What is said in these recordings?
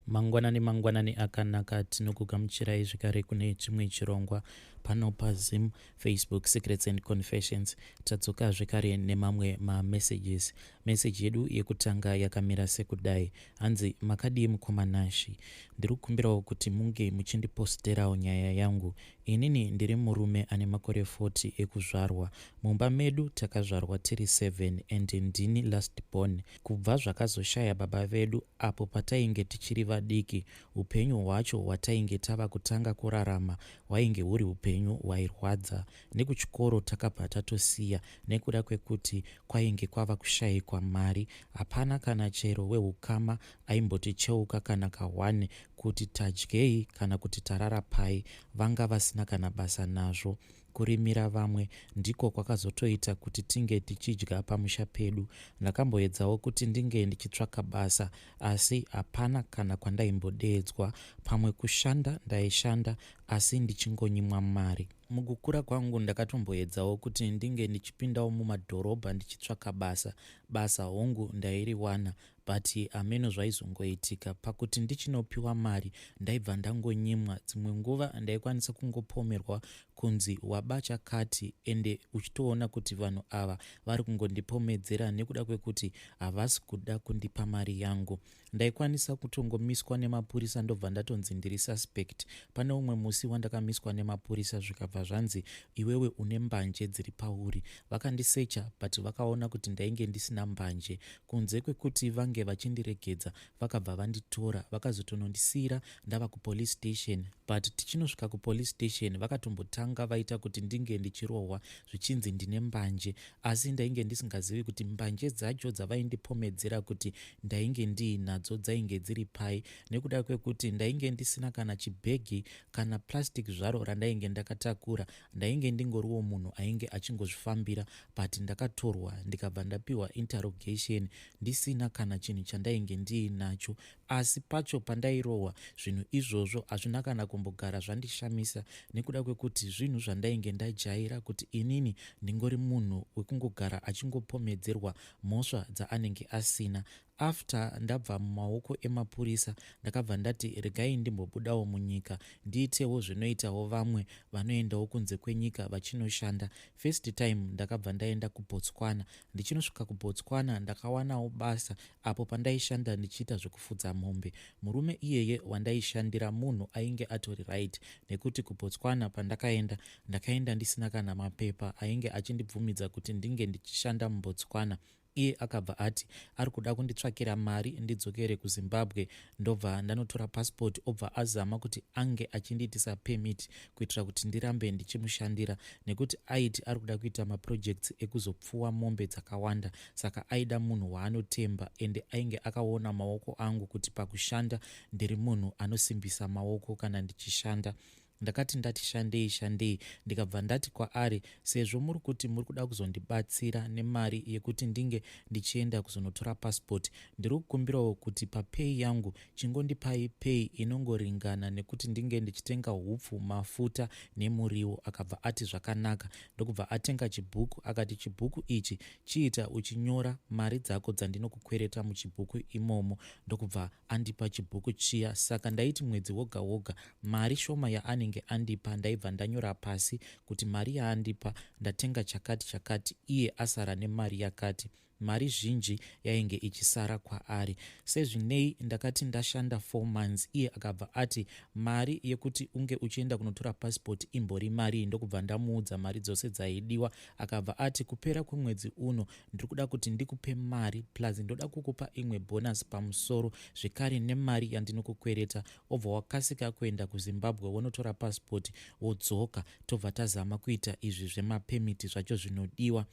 Mangwanani mangwanani akanaka, tinokugamuchirai zvekare kune chimwe chirongwa pano paZim Facebook Secrets and Confessions. Tadzoka zvekare nemamwe mamessages. Meseji yedu yekutanga yakamira sekudai, hanzi makadii mukoma Nashi, ndiri kukumbirawo kuti munge muchindiposterawo nyaya yangu. Inini ndiri murume ane makore 40 ekuzvarwa. Mumba medu takazvarwa tiri 7 and ndini last born. Kubva zvakazoshaya baba vedu apo patainge tichiri vadiki, upenyu hwacho hwatainge tava kutanga kurarama hwainge huri upenyu hwairwadza. Nekuchikoro takabva tatosiya nekuda kwekuti kwainge kwava kushaikwa mari. Hapana kana chero wehukama aimboticheuka kana kahwani kuti tadyei kana kuti tarara pai. Vanga vasina kana basa nazvo. Kurimira vamwe ndiko kwakazotoita kuti tinge tichidya pamusha pedu. Ndakamboedzawo kuti ndinge ndichitsvaka basa asi hapana kana kwandaimbodeedzwa. Pamwe kushanda ndaishanda asi ndichingonyimwa mari. Mukukura kwangu ndakatomboedzawo kuti ndinge ndichipindawo mumadhorobha ndichitsvaka basa. Basa hongu ndairiwana but hameno zvaizongoitika pakuti ndichinopiwa mari ndaibva ndangonyimwa. Dzimwe nguva ndaikwanisa kungopomerwa kunzi waba chakati ende uchitoona kuti vanhu ava vari kungondipomedzera nekuda kwekuti havasi kuda kundipa mari yangu. Ndaikwanisa kutongomiswa nemapurisa ndobva ndatonzi ndiri suspect. Pane umwe musi wandakamiswa nemapurisa zvikabva zvanzi iwewe une mbanje dziri pauri. Vakandisecha but vakaona kuti ndainge ndisina mbanje. Kunze kwekuti vange vachindiregedza vakabva vanditora vakazotonondisiira ndava kupolice station. But tichinosvika kupolice station vakatombotanga vaita kuti ndinge ndichirohwa zvichinzi ndine mbanje asi ndainge ndisingazivi kuti mbanje dzacho dzavaindipomedzera kuti ndainge ndiinadzo dzainge dziri pai nekuda kwekuti ndainge ndisina kana chibhegi kana plastic zvaro randainge ndakatakura. Ndainge ndingoriwo munhu ainge achingozvifambira but ndakatorwa ndikabva ndapiwa interrogation ndisina kana chinhu chandainge ndiinacho. Asi pacho pandairohwa zvinhu izvozvo hazvina kana kumbogara zvandishamisa nekuda kwekuti zvinhu zvandainge ndajaira kuti inini ndingori munhu wekungogara achingopomedzerwa mhosva dzaanenge asina. After ndabva mumaoko emapurisa ndakabva ndati regai ndimbobudawo munyika ndiitewo zvinoitawo vamwe vanoendawo kunze kwenyika vachinoshanda. First time ndakabva ndaenda kuBotswana. Ndichinosvika kuBotswana ndakawanawo basa apo pandaishanda ndichiita zvekufudza mombe. Murume iyeye wandaishandira munhu ainge atori right nekuti kuBotswana pandakaenda ndakaenda ndisina kana mapepa ainge achindibvumidza kuti ndinge ndichishanda muBotswana. Iye akabva ati ari kuda kunditsvakira mari ndidzokere kuZimbabwe ndobva ndanotora passport obva azama kuti ange achindiitisa permit kuitira kuti ndirambe ndichimushandira nekuti aiti ari kuda kuita maprojects ekuzopfuwa mombe dzakawanda saka aida munhu waanotemba ende ainge akaona maoko angu kuti pakushanda ndiri munhu anosimbisa maoko kana ndichishanda. Ndakati ndati shandei shandei ndikabva ndati kwaari sezvo muri kuti muri kuda kuzondibatsira nemari yekuti ndinge ndichienda kuzonotora passport ndiri kukumbirawo kuti papay yangu chingondipai pay inongoringana nekuti ndinge ndichitenga hupfu mafuta nemuriwo. Akabva ati zvakanaka ndokubva atenga chibhuku akati chibhuku ichi chiita uchinyora mari dzako dzandinokukwereta muchibhuku imomo ndokubva andipa chibhuku chiya. Saka ndaiti mwedzi woga woga mari shoma yaanenge andipa ndaibva ndanyora pasi kuti mari yaandipa ndatenga chakati chakati iye asara nemari yakati. Mari zhinji yainge ichisara kwaari. Sezvinei ndakati ndashanda 4 months iye akabva ati mari yekuti unge uchienda kunotora passport imbori marii ndokubva ndamuudza mari dzose dzaidiwa. Akabva ati kupera kwemwedzi uno ndiri kuda kuti ndikupe mari plus ndoda kukupa imwe bonus pamusoro zvekare nemari yandinokukwereta obva wakasika kuenda kuZimbabwe wonotora passport wodzoka tobva tazama kuita izvi zvemapemiti zvacho zvinodiwa.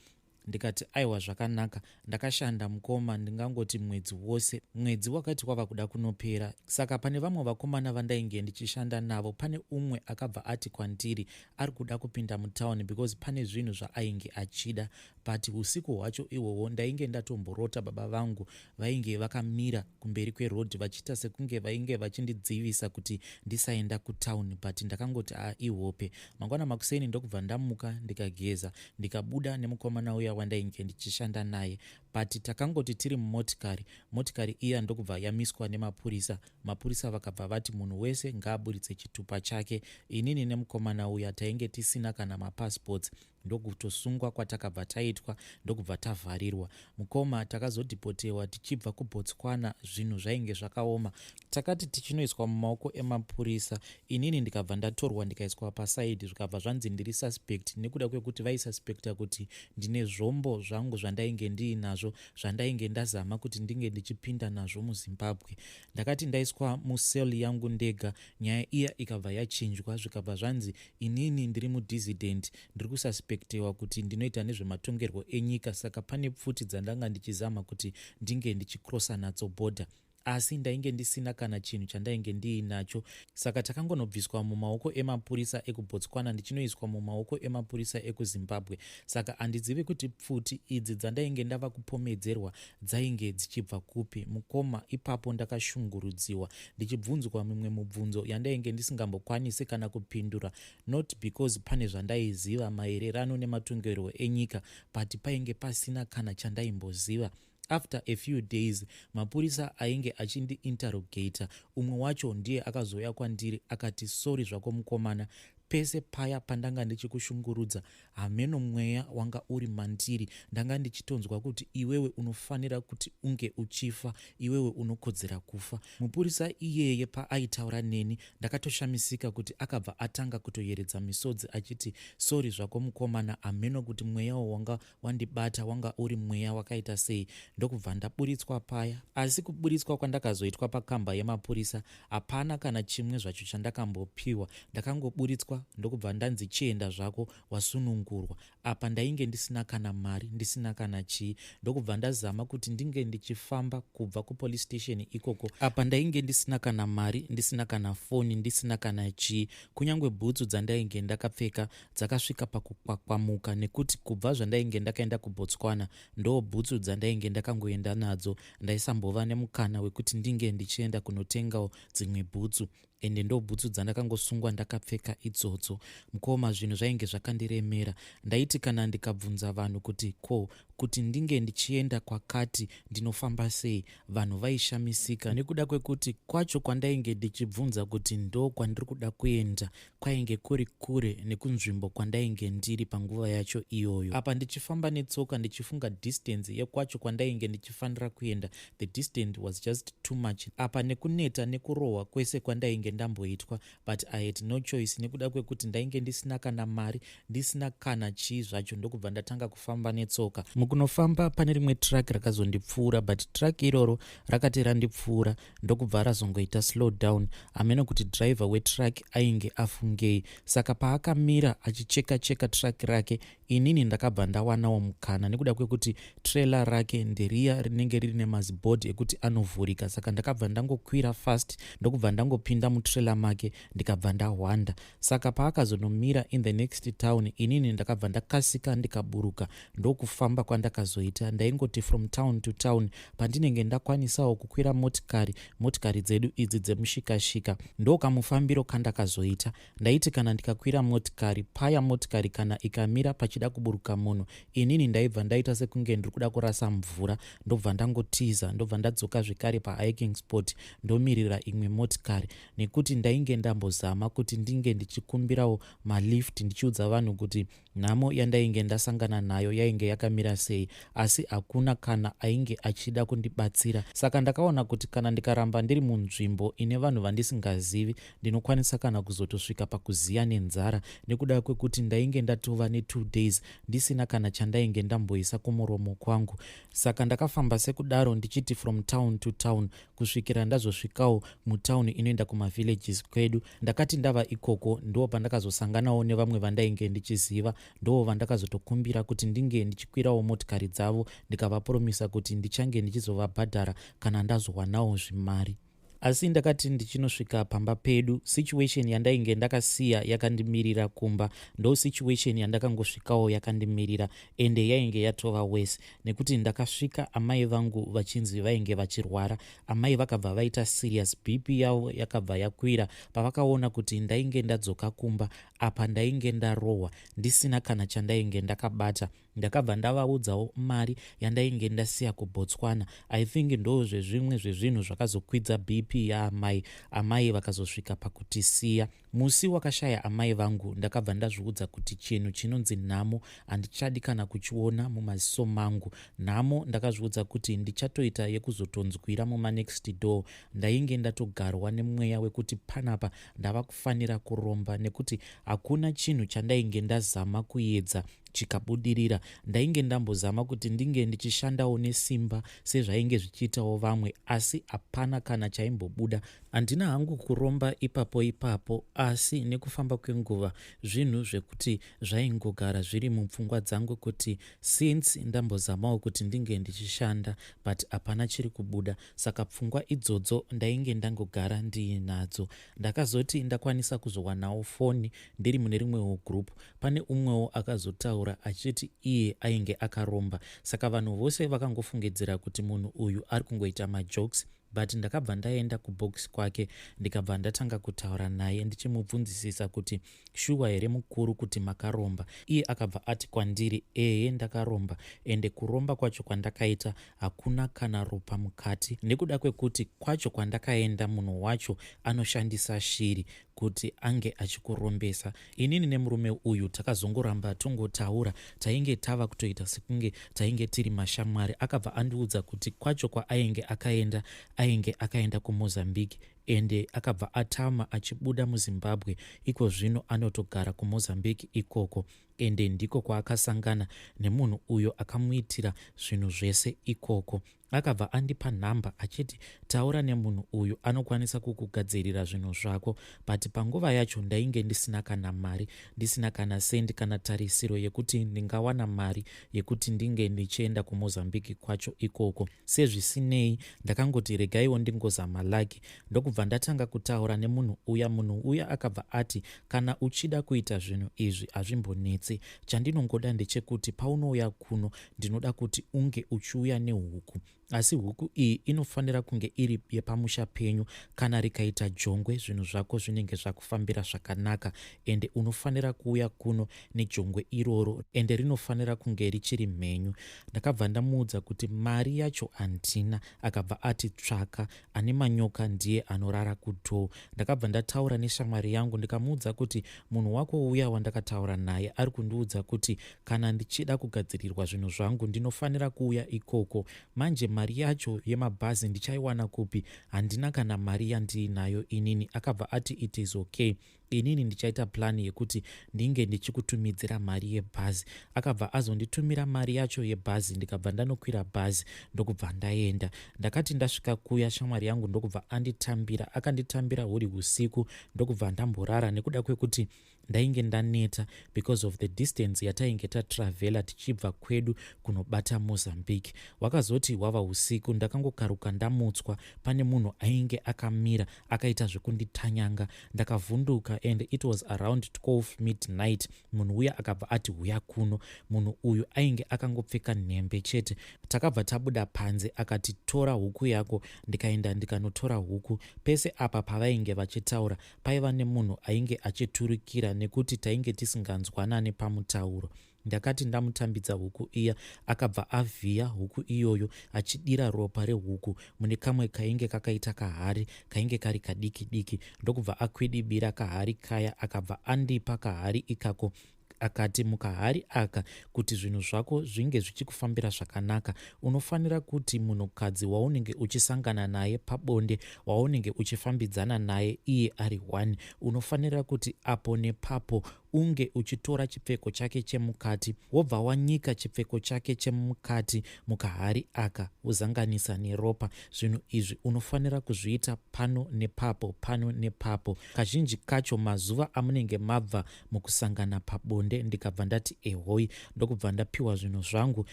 Ndikati aiwa zvakanaka. Ndakashanda mukoma ndingangoti mwedzi wose. Mwedzi wakati wava kuda kunopera saka pane vamwe vakomana vandainge ndichishanda navo pane umwe akabva ati kwandiri ari kuda kupinda mutown because pane zvinhu zvaainge achida. But usiku hwacho ihwohwo ndainge ndatomborota baba vangu vainge vakamira kumberi kwerodhi vachiita sekunge vainge vachindidzivisa kuti ndisaenda kutown but ndakangoti a ihope. Mangwana makuseni ndokubva ndamuka ndikageza ndikabuda nemukomana uya wandainge ndichishanda naye. But takangoti tiri mumotikari, motikari iya ndokubva yamiswa nemapurisa. Mapurisa vakabva vati munhu wese ngaaburitse chitupa chake. Inini nemukomana uya tainge tisina kana mapassports, ndokutosungwa kwatakabva taitwa, ndokubva tavharirwa. Mukoma, takazodhipotewa tichibva kuBotswana. Zvinhu zvainge zvakaoma. Takati tichinoiswa mumaoko emapurisa, inini ndikabva ndatorwa ndikaiswa pasaidi, zvikabva zvanzi ndiri suspect nekuda kwekuti vaisuspecta kuti ndine zvombo zvangu zvandainge ndiinazvo, zvandainge ndazama kuti ndinge ndichipinda nazvo muZimbabwe. Ndakati ndaiswa mucell yangu ndega, nyaya iya ikabva yachinjwa, zvikabva zvanzi inini ndiri mudissident, ndiri kususpectewa kuti ndinoita nezvematongerwo enyika. Saka pane pfuti dzandanga ndichizama kuti ndinge ndichicrossa nadzo bhodha, asi ndainge ndisina kana chinhu chandainge ndiinacho. Saka takangonobviswa mumaoko emapurisa ekuBotswana ndichinoiswa mumaoko emapurisa ekuZimbabwe. Saka handizivi kuti pfuti idzi dzandainge ndava kupomedzerwa dzainge dzichibva kupi. Mukoma, ipapo ndakashungurudziwa ndichibvunzwa mimwe mubvunzo yandainge ndisingambokwanisi kana kupindura, not because pane zvandaiziva maererano nematongerwo enyika, but painge pasina kana chandaimboziva. After a few days, mapurisa ainge achindiinterrogata, umwe wacho ndiye akazouya kwandiri akati, "Sorry zvako mukomana, pese paya pandanga ndichikushungurudza, hameno mweya wanga uri mandiri. Ndanga ndichitonzwa kuti iwewe unofanira kuti unge uchifa, iwewe unokodzera kufa." Mupurisa iyeye paaitaura neni, ndakatoshamisika kuti akabva atanga kutoyeredza misodzi achiti, "Sorry zvako mukomana, hameno kuti mweyawo wanga wandibata wanga uri mweya wakaita sei." Ndokubva ndaburitswa paya. Asi kuburitswa kwandakazoitwa pakamba yemapurisa, hapana kana chimwe zvacho chandakambopiwa. Ndakangoburitswa, ndokubva ndanzi, "Chienda zvako, wasunungurwa." Apa ndainge ndisina kana mari, ndisina kana chii. Ndokubva ndazama kuti ndinge ndichifamba kubva kupolice station ikoko. Apa ndainge ndisina kana mari, ndisina kana foni, ndisina kana chii. Kunyange bhutsu dzandainge ndakapfeka dzakasvika pakukwakwamuka, nekuti kubva zvandainge ndakaenda kuBotswana, ndo bhutsu dzandainge ndakangoenda nadzo. Ndaisambova nemukana wekuti ndinge ndichienda kunotengawo dzimwe bhutsu, ende ndo bhutsu dzandakangosungwa ndakapfeka idzodzo. Mukoma, zvinhu zvainge zvakandiremera. Ndaiti kana ndikabvunza vanhu kuti, "Ko kuti ndinge ndichienda kwakati ndinofamba sei?" vanhu vaishamisika, nekuda kwekuti kwacho kwandainge ndichibvunza kuti ndo kwandiri kuda kuenda kwainge kuri kure nekunzvimbo kwandainge ndiri panguva yacho iyoyo. Apa ndichifamba netsoka, ndichifunga distance yekwacho kwandainge ndichifanira kuenda, the distance was just too much. Apa nekuneta nekurohwa kwese kwandainge ndamboitwa, but I had no choice nekuda kwekuti ndainge ndisina kana mari, ndisina kana chii zvacho. Ndokubva ndatanga kufamba netsoka. Mukunofamba, pane rimwe truck rakazondipfuura, but truck iroro rakati randipfuura, ndokubva razongoita slow down. Hamene kuti driver wetruck ainge afungei. Saka paakamira achicheka cheka truck rake, inini ndakabva ndawanawo mukana, nekuda kwekuti trailer rake nderiya rinenge rine mazibhodhi ekuti anovhurika. Saka ndakabva ndangokwira fast, ndokubva ndangopinda mutrailer make, ndikabva ndahwanda. Saka paakazonomira in the next town, inini ndakabva ndakasika ndikaburuka. Ndokufamba kwandakazoita. Ndaingoti from town to town pandinenge ndakwanisawo kukwira motikari, motikari dzedu idzi dzemushikashika. Ndokamufambiro kandakazoita. Ndaiti kana ndikakwira motikari paya, motikari kana ikamira pachida kuburuka munhu, inini ndaibva ndaita sekunge ndiri kuda kurasa mvura, ndobva ndangotiza, ndobva ndadzoka zvekare pahiking spot, ndomirira imwe motikari, nekuti ndainge ndambozama kuti ndinge ndichikumbirawo malift, ndichiudza vanhu kuti nhamo yandainge ndasangana nayo yainge yakamira sei, asi hakuna kana ainge achida kundibatsira. Saka ndakaona kuti kana ndikaramba ndiri munzvimbo ine vanhu vandisingazivi, ndinokwanisa kana kuzotosvika pakuziya nenzara, nekuda kwekuti ndainge ndatova ne2 days ndisina kana chandainge ndamboisa kumuromo kwangu. Saka ndakafamba sekudaro, ndichiti from town to town, kusvikira ndazosvikawo mutauni inoenda kumavillages kwedu. Ndakati ndava ikoko, ndo pandakazosanganawo nevamwe vandainge ndichiziva. Ndo vandakazotokumbira kuti ndinge ndichikwirawo motikari dzavo, ndikavapromisa kuti ndichange ndichizovabhadhara kana ndazowanawo zvimari. Asi ndakati ndichinosvika pamba pedu, situation yandainge ndakasiya yakandimirira kumba ndo situation yandakangosvikawo yakandimirira, ende yainge yatova worse, nekuti ndakasvika amai vangu vachinzi vainge vachirwara. Amai vakabva vaita serious, BP yavo yakabva yakwira pavakaona kuti ndainge ndadzoka kumba. Apa ndainge ndarohwa, ndisina kana chandainge ndakabata. Ndakabva ndavaudzawo mari yandainge ndasiya kuBotswana. I think ndozvezvimwe zvezvinhu zvakazokwidza BP yaamai, amai vakazosvika pakutisiya. Musi wakashaya amai vangu ndakabva ndazviudza kuti chinhu chinonzi nhamo handichadi kana kuchiona mumaziso mangu. Nhamo ndakazviudza kuti ndichatoita yekuzotonzwira mumanext door. Ndainge ndatogarwa nemweya wekuti panapa ndava kufanira kuromba nekuti hakuna chinhu chandainge ndazama kuedza chikabudirira. Ndainge ndambozama kuti ndinge ndichishandawo nesimba sezvainge zvichiitawo vamwe asi hapana kana chaimbobuda. Handina hangu kuromba ipapo ipapo asi nekufamba kwenguva zvinhu zvekuti zvaingogara zviri mupfungwa dzangu kuti since ndambozamawo kuti ndinge ndichishanda but hapana chiri kubuda saka pfungwa idzodzo ndainge ndangogara ndiinadzo. Ndakazoti ndakwanisa kuzowanawo foni ndiri mune rimwewo group pane umwewo akazotaura achiti iye ainge akaromba saka vanhu vose vakangofungidzira kuti munhu uyu ari kungoita majokes but ndakabva ndaenda kubox kwake ndikabva ndatanga kutaura naye ndichimubvunzisisa kuti shuwa here mukuru kuti makaromba. Iye akabva ati kwandiri ehe ndakaromba ende kuromba kwacho kwandakaita hakuna kana ropa mukati nekuda kwekuti kwacho kwandakaenda munhu wacho anoshandisa shiri kuti ange achikurombesa. Inini nemurume uyu takazongoramba tongotaura, tainge tava kutoita sekunge tainge tiri mashamwari. Akabva andiudza kuti kwacho kwaainge akaenda ainge akaenda kuMozambique ende akabva atama achibuda muZimbabwe iko zvino anotogara kuMozambique ikoko ende ndiko kwaakasangana nemunhu uyo akamuitira zvinhu zvese ikoko. Akabva andipa nhamba achiti taura nemunhu uyu anokwanisa kukugadzirira zvinhu zvako but panguva yacho ndainge ndisina kana mari, ndisina kana sendi kana tarisiro yekuti ndingawana mari yekuti ndinge ndichienda kuMozambique kwacho ikoko. Sezvisinei ndakangoti regaiwo ndingozama lucky ndokubva ndatanga kutaura nemunhu uya. Munhu uya akabva ati kana uchida kuita zvinhu izvi hazvimbonetsi, chandinongoda ndechekuti paunouya kuno ndinoda kuti unge uchiuya nehuku asi huku iyi inofanira kunge iri yepamusha penyu. Kana rikaita jongwe zvinhu zvako zvinenge zvakufambira zvakanaka ende unofanira kuuya kuno nejongwe iroro ende rinofanira kunge richiri mhenyu. Ndakabva ndamuudza kuti mari yacho handina. Akabva ati tsvaka ane manyoka ndiye anorara kudhoo. Ndakabva ndataura neshamwari yangu ndikamuudza kuti munhu wako uya wandakataura naye ari kundiudza kuti kana ndichida kugadzirirwa zvinhu zvangu ndinofanira kuuya ikoko. Manje mari yacho yemabhazi ndichaiwana kupi? Handina kana mari yandiinayo inini. Akabva ati it is okay, inini ndichaita plan yekuti ndinge ndichikutumidzira mari yebhazi. Akabva azonditumira mari yacho yebhazi ndikabva ndanokwira bhazi ndokubva ndaenda. Ndakati ndasvika kuya shamwari yangu ndokubva anditambira, akanditambira huri usiku ndokubva ndamborara nekuda kwekuti ndainge ndaneta because of the distance yatainge tatravhela tichibva kwedu kunobata Mozambique. Wakazoti hwava usiku ndakangokaruka ndamutswa pane munhu ainge akamira akaita zvekunditanyanga. Ndakavhunduka and it was around 12 midnight. Munhu uya akabva ati huya kuno. Munhu uyu ainge akangopfeka nhembe chete. Takabva tabuda panze akati tora huku yako, ndikaenda ndikanotora huku. Pese apa pavainge vachitaura paiva nemunhu ainge achiturikira nekuti tainge tisinganzwanani pamutauro. Ndakati ndamutambidza huku iya akabva avhiya huku iyoyo achidira ropa rehuku mune kamwe kainge kakaita kahari kainge kari kadiki diki ndokubva akwidibira kahari kaya akabva andipa kahari ikako akati mukahari aka kuti zvinhu zvako zvinge zvichikufambira zvakanaka unofanira kuti munhukadzi waunenge uchisangana naye pabonde waunenge uchifambidzana naye iye ari one unofanira kuti apo nepapo unge uchitora chipfeko chake chemukati wobva wanyika chipfeko chake chemukati mukahari aka wozanganisa neropa. Zvinhu izvi unofanira kuzviita pano nepapo pano nepapo kazhinji kacho mazuva amunenge mabva mukusangana pabonde. Ndikabva ndati ehoi ndokubva ndapiwa zvinhu zvangu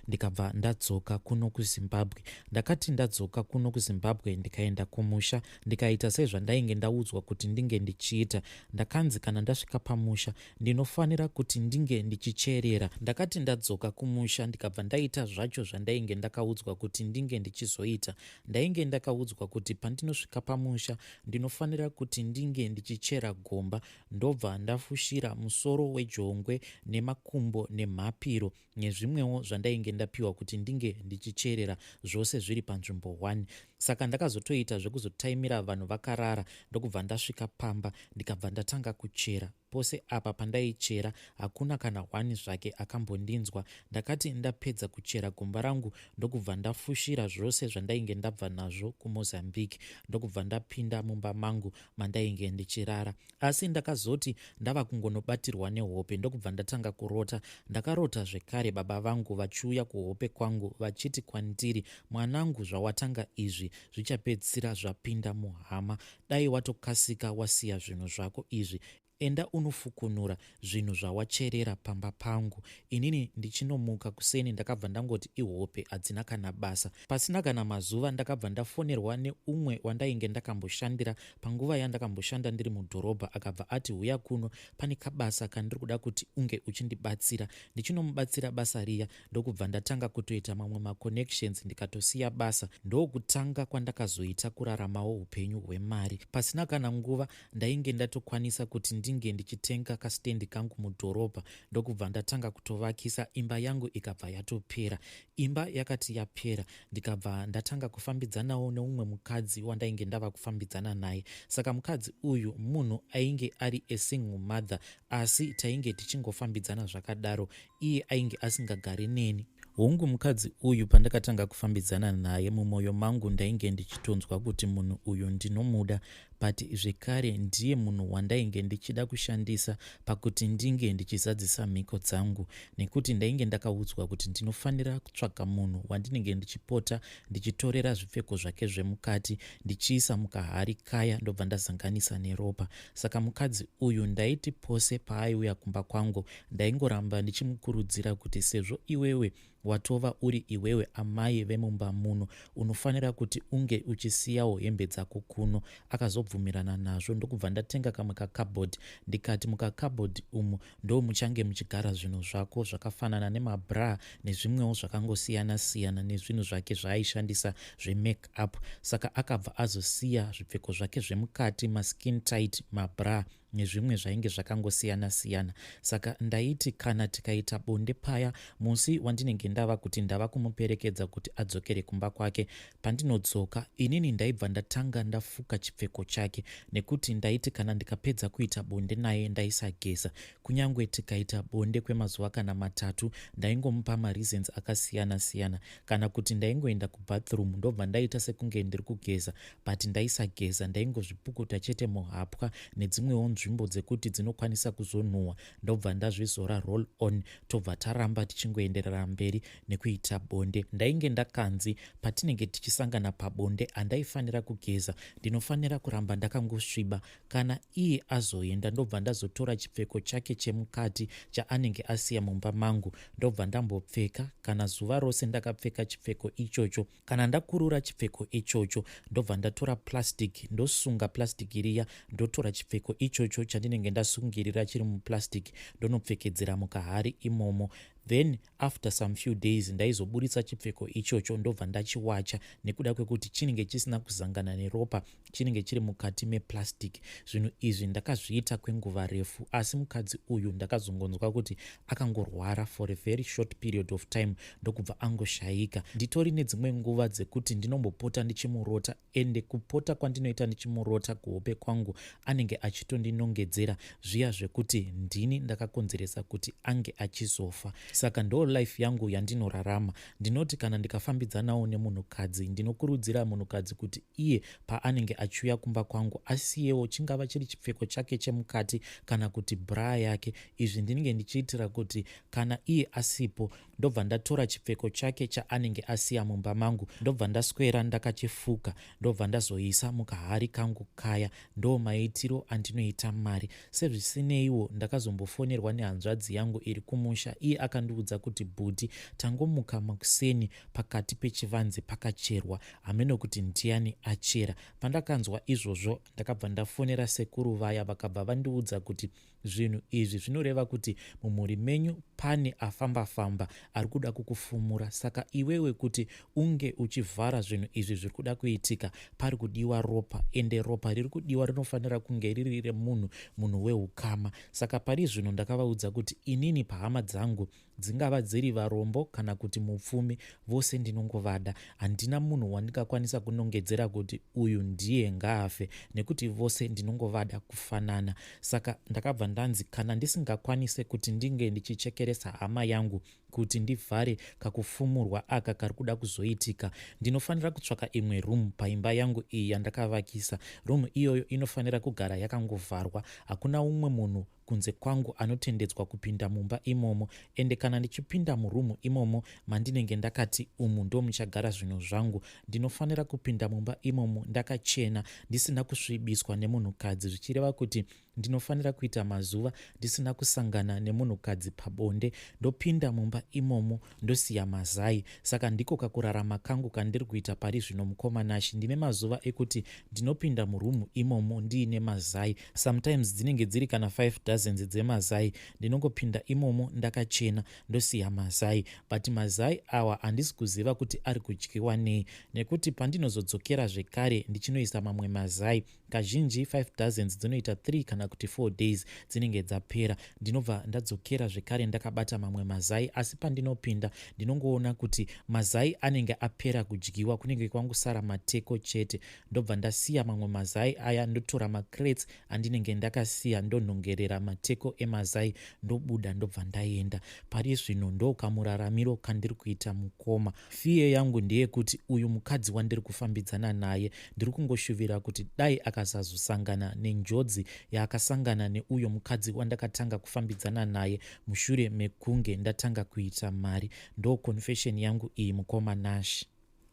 ndikabva ndadzoka kuno kuZimbabwe. Ndakati ndadzoka kuno kuZimbabwe ndikaenda kumusha ndikaita sezvandainge ndaudzwa kuti ndinge ndichiita. Ndakanzi kana ndasvika pamusha Ndinofanira kuti ndinge ndichicherera. Ndakati ndadzoka kumusha ndikabva ndaita zvacho zvandainge ndakaudzwa kuti ndinge ndichizoita. Ndainge ndakaudzwa kuti pandinosvika pamusha ndinofanira kuti ndinge ndichichera gomba ndobva ndafushira musoro wejongwe nemakumbo nemhapiro nezvimwewo zvandainge ndapiwa kuti ndinge ndichicherera zvose zviri panzvimbo one. Saka ndakazotoita zvekuzotaimira vanhu vakarara ndokubva ndasvika pamba ndikabva ndatanga kuchera. Pose apa pandaichera hakuna kana hwani zvake akambondinzwa. Ndakati ndapedza kuchera gomba rangu ndokubva ndafushira zvose zvandainge ndabva nazvo kuMozambique ndokubva ndapinda mumba mangu mandainge ndichirara. Asi ndakazoti ndava kungonobatirwa nehope ndokubva ndatanga kurota. Ndakarota zvekare baba vangu vachiuya kuhope kwangu vachiti kwandiri, Mwanangu zvawatanga izvi zvichapedzisira zvapinda muhama. Dai watokasika wasiya zvinhu zvako izvi enda unofukunura zvinhu zvawacherera pamba pangu. Inini ndichinomuka kuseni ndakabva ndangoti ihope hadzina kana basa. Pasina kana mazuva ndakabva ndafonerwa neumwe wandainge ndakamboshandira panguva yandakamboshanda ndiri mudhorobha akabva ati huya kuno pane kabasa kandiri kuda kuti unge uchindibatsira. Ndichinomubatsira basa riya ndokubva ndatanga kutoita mamwe maconnections ndikatosiya basa. Ndokutanga kwandakazoita kuraramawo upenyu hwemari. Pasina kana nguva Ndainge ndatokwanisa kuti ndinge ndichitenga kastendi kangu mudhorobha ndokubva ndatanga kutovakisa imba yangu ikabva yatopera. Imba yakati yapera ndikabva ndatanga kufambidzanawo neumwe mukadzi wandainge ndava kufambidzana naye. Saka mukadzi uyu munhu ainge ari a single mother asi tainge tichingofambidzana zvakadaro iye ainge asingagari neni. Hongu mukadzi uyu pandakatanga kufambidzana naye mumoyo mangu ndainge ndichitonzwa kuti munhu uyu ndinomuda but zvekare ndiye munhu wandainge ndichida kushandisa pakuti ndinge ndichizadzisa mhiko dzangu nekuti ndainge ndakaudzwa kuti ndinofanira kutsvaga munhu wandinenge ndichipota ndichitorera zvipfeko zvake zvemukati ndichiisa mukahari kaya ndobva ndazanganisa neropa. Saka mukadzi uyu ndaiti pose paaiuya kumba kwangu ndaingoramba ndichimukurudzira kuti sezvo iwewe watova uri iwewe amai vemumba muno unofanira kuti unge uchisiyawo hembe dzako kuno. Akazobvumirana nazvo ndokubva ndatenga kamwe kacupboard ndikati mukacupboard umu ndomuchange muchigara zvinhu zvako zvakafanana nemabra nezvimwewo zvakangosiyana siyana nezvinhu zvake zvaaishandisa zvemake up. Saka akabva azosiya zvipfeko zvake zvemukati maskin tight mabra nezvimwe zvainge zvakangosiyana siyana. Saka ndaiti kana tikaita bonde paya musi wandinenge ndava kuti ndava kumuperekedza kuti adzokere kumba kwake pandinodzoka inini ndaibva ndatanga ndafuka chipfeko chake nekuti ndaiti kana ndikapedza kuita bonde naye ndaisageza kunyangwe tikaita bonde kwemazuva kana matatu ndaingomupa mareasons akasiyana siyana kana kuti ndaingoenda kubathroom ndobva ndaita sekunge ndiri kugeza but ndaisageza ndaingozvipukuta chete muhapwa nedzimwewo nzvimbo dzekuti dzinokwanisa kuzonhuhwa ndobva ndazvizora roll on tobva taramba tichingoenderera mberi nekuita bonde. Ndainge ndakanzi patinenge tichisangana pabonde handaifanira kugeza ndinofanira kuramba ndakangosviba kana iye azoenda ndobva ndazotora chipfeko chake chemukati chaanenge asiya mumba mangu ndobva ndambopfeka kana zuva rose ndakapfeka chipfeko ichocho. Kana ndakurura chipfeko ichocho ndobva ndatora plastic ndosunga plastic riya ndotora chipfeko ichocho chandinenge ndasungirira chiri muplastic ndonopfekedzera mukahari imomo. Then after some few days ndaizoburitsa chipfeko ichocho ndobva ndachiwacha nekuda kwekuti chinenge chisina kuzangana neropa chinenge chiri mukati meplastic. Zvinhu izvi ndakazviita kwenguva refu asi mukadzi uyu ndakazongonzwa kuti akangorwara for a very short period of time ndokubva angoshaika. Nditori nedzimwe nguva dzekuti ndinombopota ndichimurota ende kupota kwandinoita ndichimurota kuhope kwangu anenge achitondinongedzera zviya zvekuti ndini ndakakonzeresa kuti ange achizofa. Saka ndo life yangu yandinorarama. Ndinoti kana ndikafambidzanawo nemunhukadzi ndinokurudzira munhukadzi kuti iye paanenge achiuya kumba kwangu asiyewo chingava chiri chipfeko chake chemukati kana kuti bra yake. Izvi ndinenge ndichiitira kuti kana iye asipo ndobva ndatora chipfeko chake chaanenge asiya mumba mangu ndobva ndaswera ndakachifuka ndobva ndazoisa mukahari kangu kaya. Ndo maitiro andinoita mari. Sezvisineiwo ndakazombofonerwa nehanzvadzi yangu iri kumusha iye akandi. vandiudza kuti bhudhi tangomuka makuseni pakati pechivanze pakacherwa hameno kuti ndiani achera. Pandakanzwa izvozvo ndakabva ndafonera sekuru vaya vakabva vandiudza kuti Zvinhu izvi zvinoreva kuti mumhuri menyu pane afamba-famba ari kuda kukufumura. Saka iwewe kuti unge uchivhara zvinhu izvi zviri kuda kuitika, pari kudiwa ropa. Ende ropa riri kudiwa rinofanira kunge riri remunhu, munhu weukama. Saka pari zvino ndakavaudza kuti inini pahama dzangu Dzingava dziri varombo kana kuti mupfumi, vose ndinongovada. Handina munhu wandingakwanisa kunongedzera kuti uyu ndiye ngaafe nekuti vose ndinongovada kufanana. Saka ndakabva ndanzi kana ndisingakwanise kuti ndinge ndichichekeresa hama yangu kuti ndivhare kakufumurwa aka kari kuda kuzoitika, ndinofanira kutsvaka imwe room paimba yangu iyi yandakavakisa. Room iyoyo inofanira kugara yakangovharwa, hakuna umwe munhu kunze kwangu anotendedzwa kupinda mumba imomo ende kana ndichipinda muroom imomo mandinenge ndakati umu ndomuchagara zvinhu zvangu ndinofanira kupinda mumba imomo ndakachena ndisina kusvibiswa nemunhukadzi zvichireva kuti ndinofanira kuita mazuva ndisina kusangana nemunhukadzi pabonde ndopinda mumba imomo ndosiya mazai saka ndiko kakurarama kangu kandiri kuita pari zvino mukoma Nashy ndine mazuva ekuti ndinopinda muroom imomo ndiine mazai sometimes dzinenge dziri kana 5 dozens dzemazai ndinongopinda imomo ndakachena ndosiya mazai but mazai awa handisi kuziva kuti ari kudyiwa nei nekuti pandinozodzokera zvekare ndichinoisa mamwe mazai Kazhinji 5 dozens dzinoita 3 kana kuti 4 days dzinenge dzapera. Ndinobva ndadzokera zvekare ndakabata mamwe mazai asi pandinopinda ndinongoona kuti mazai anenge apera kudyiwa kunenge kwangosara mateko chete. Ndobva ndasiya mamwe mazai aya ndotora macrates andinenge ndakasiya ndonhongerera mateko emazai ndobuda ndobva ndaenda. Pari zvino ndokamuraramiro kandiri kuita mukoma. Fear yangu ndeyekuti uyu mukadzi wandiri kufambidzana naye ndiri kungoshuvira kuti dai akasazosangana nenjodzi yaakasangana neuyo mukadzi wandakatanga kufambidzana naye mushure mekunge ndatanga kuita mari. Ndo confession yangu iyi mukoma Nash.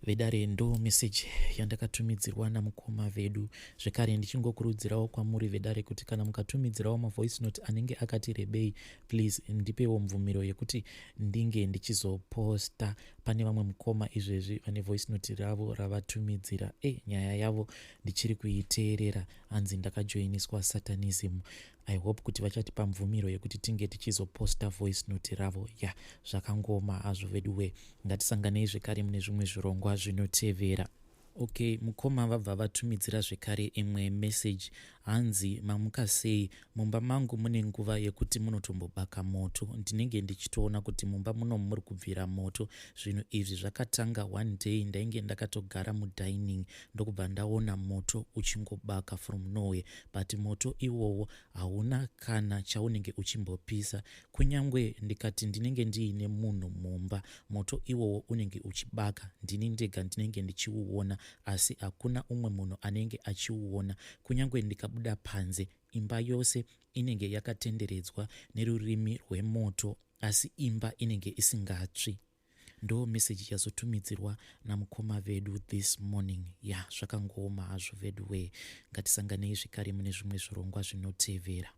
Vedare ndo message yandakatumidzirwa namukoma vedu. Zvekare ndichingokurudzirawo kwamuri vedare kuti kana mukatumidzirawo mavoice note anenge akati rebei please ndipewo mvumiro yekuti ndinge ndichizoposta pane vamwe mukoma izvezvi vane voice note ravo ravatumidzira e eh, nyaya yavo ndichiri kuiteerera hanzi ndakajoiniswa satanism i hope kuti vachatipa mvumiro yekuti tinge tichizoposta voice note ravo ya yeah, zvakangoma hazvo veduwe ngatisanganei zvekare mune zvimwe zvirongwa zvinotevera Okay mukoma vabva vatumidzira zvekare imwe message hanzi mamuka sei mumba mangu mune nguva yekuti munotombobaka moto ndinenge ndichitoona kuti mumba munomu muri kubvira moto zvinhu izvi zvakatanga one day ndainge ndakatogara mudining ndokubva ndaona moto uchingobaka from nowhere but moto iwowo hauna kana chaunenge uchimbopisa Kunyangwe ndikati ndinenge ndiine munhu mumba, moto iwowo unenge uchibaka. Ndini ndega ndinenge ndichiuona asi hakuna umwe munhu anenge achiuona. Kunyangwe ndikabuda panze, imba yose inenge yakatenderedzwa nerurimi rwemoto asi imba inenge isingatsvi. Ndo message yazotumidzirwa namukoma vedu this morning. Ya, zvakangooma hazvo veduwee. Ngatisanganei zvekare mune zvimwe zvirongwa zvinotevera.